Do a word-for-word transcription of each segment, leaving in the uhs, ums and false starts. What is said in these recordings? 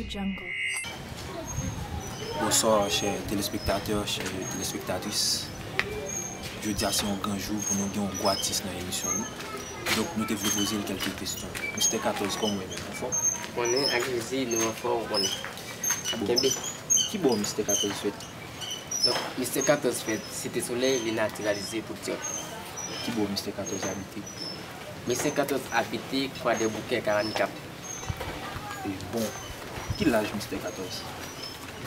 Jungle. Bonswa, chè telespektatè, chè telespektatris. Jodi a se yon gran jou pou nou gen yon gwo atis nan emisyon nou. Donk, nou te vle poze l kèlke kesyon. Mistè Katòz, kòman w ye menm? Anfòm? Konnen ak Jezi nou anfòm, ou konnen. Bon. Kenbe. Ki bò Mistè Katòz fèt? Donk, Mistè Katòz fèt Site Solèy, li natiralize Podyòb. Ki bò Mistè Katòz abite? Mistè Katòz abite Kwadèboukè karannkat. E bon, ki laj Mistè Katòz?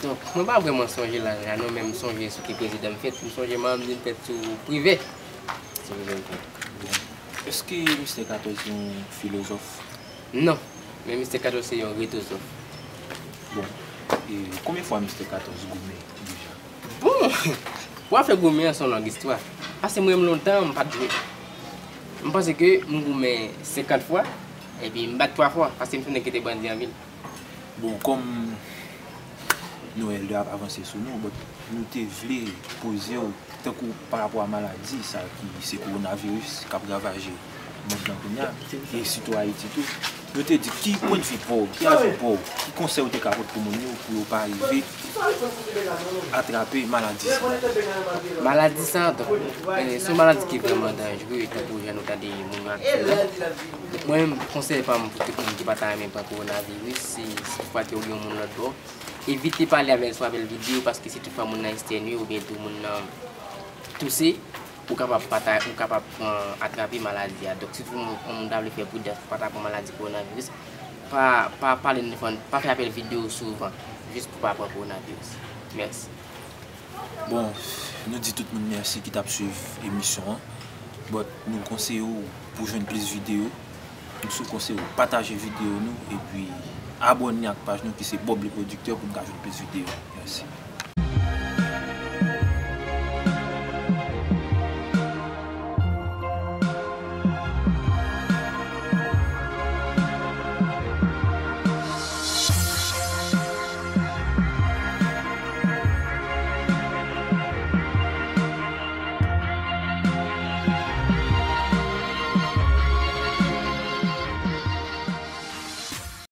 Donk, mwen pa vrèman sonje laj la non, men m sonje sou ki prezidan m fèt. M sonje manman m di m fèt sou Privè. Sou Privè m fèt. Èske Mistè Katòz se yon filozòf? Non, men Mistè Katòz se yon retozòf. Bon, e konbyen fwa Mistè Katòz goumen deja? Bon, pou afè goumen an se yon long istwa. Paske mwen menm lontan m pa t jwe. M panse ke m goumen senkant fwa, epi m bat twa fwa, paske m se nèg ki te bandi an vil. Bon, kòm nou wè lè ap avanse sou nou, but nou te vle poze w, tankou pa rapò a maladi sa ki se kowonaviris k ap ravaje mond lan kounye a, e sitou Ayiti tou. Nou te di, ki pwennvi pa w, ki avi pa w, ki konsèy ou te ka pote pou moun yo pou yo pa rive atrape maladi sa? Maladi sa, donk, eh, se yon maladi ki vrèman danjere, tankou jan nou tande moun yo ap di la. Donk, mwen menm, konsèy pa m pou tout moun ki pa ta renmen pran kowonaviris, si, si toutfwa ke w gen yon moun lòt bò, evite pale avè l sou apèl videyo, paske si toutfwa moun nan estènye oubyen tou moun nan touse, ou kapab pata-, ou kapab pran, atrape maladi a. Donk, si tou yon moun ta vle fè pridans pou pa ta pran maladi kowonaviris, pa, pa pale nan telefòn, pa fè apèl videyo souvan, jis pou pa pran kowonaviris. Mèsi. Bon, nou di tout moun mèsi ki t ap swiv emisyon an. But nou konseye w pou jwenn plis videyo. Nou sou konseye w pataje videyo nou epi abòne ak paj nou ki se Bob le Producteur pou n ka jwenn plis videyo. Mèsi.